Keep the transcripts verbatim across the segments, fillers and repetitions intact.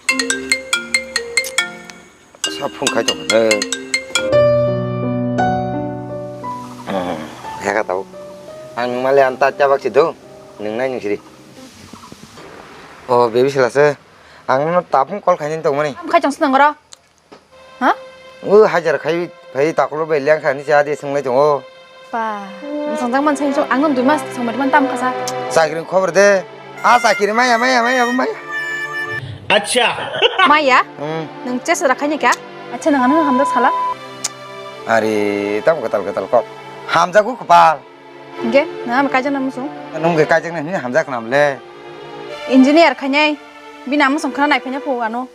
Sa phone khai tong ne. Hmm, heka tau. Ang nung male anta chabak si do. Nung nai nung siri. Oh, baby sila se. Ang no tapung call khai ning tong mani. Khai chang snang ro. Ha? O hajar khai khai takulo bai leng kha ni cha de sung lai tong o. Pa, sangjak man sai so ang no dui mas song mari man tam kasa. Chakri khobor de. A chakri maya maya maya maya. Acha. Maya? Hmm. Nung chest ra khai ni kya? Acha nang ano hamda sala. Are, tam katal katal kok. Hamjago kopal. Ge, na am kaijak na musung. Nung ge kaijak na hini hamjak nam le. Engineer khainai. Bini ama song khana nai phanya phu ano.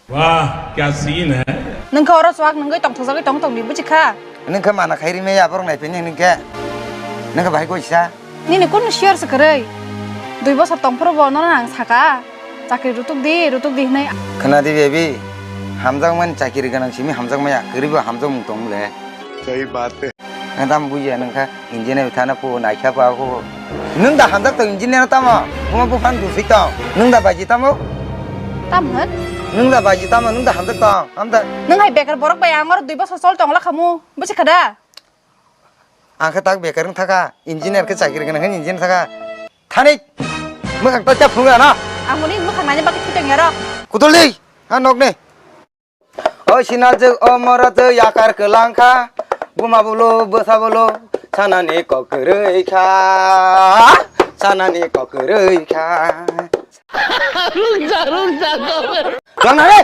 Wah, kya scene hai. Nung kha oro swak nung ge tong thajagwi tong tong ni buji kha. Nung kha mana khairi me ya borok nai phanya nung khe. Nung kha bai koi sa. Nini kunu share se kwrwi. Dui bosor tong phuru bo nono ang saka. Chakri rutuk di, rutuk di hinai. Khna di baby. Hamjak man chakri ganang simi hamjak maya. Kwrwi bo hamjak mung tong le. Sahi baat hai. Ang tam bujiya nung kha engineer thana phu naikha pa phu. Nung da hamjak tong engineer tamo? Buma buphan dusik tong. Nung da baji tamo? Tam hwn? Nung da baji tamo? Nung da hamjak tong? Am da. Nung hai bekar borok bai angor dui bosor sol tong la khamu. Buji khada? Ang khe tak bekar wng thaka, engineer khe chakri gwnang khe engineer thaka. Thani mwkhang ta cha phunga na. Ang muni mwkhang nani bagwi thwi tong yaro. Kutuli, ha nok ni. O sinajwk, o morajwk, yakar kwlang kha. Buma bolo, bwsa bolo, sanani kok kwrwi kha. Sanani kok kwrwi kha. Rungja, rungja, kok. Kwlang na re?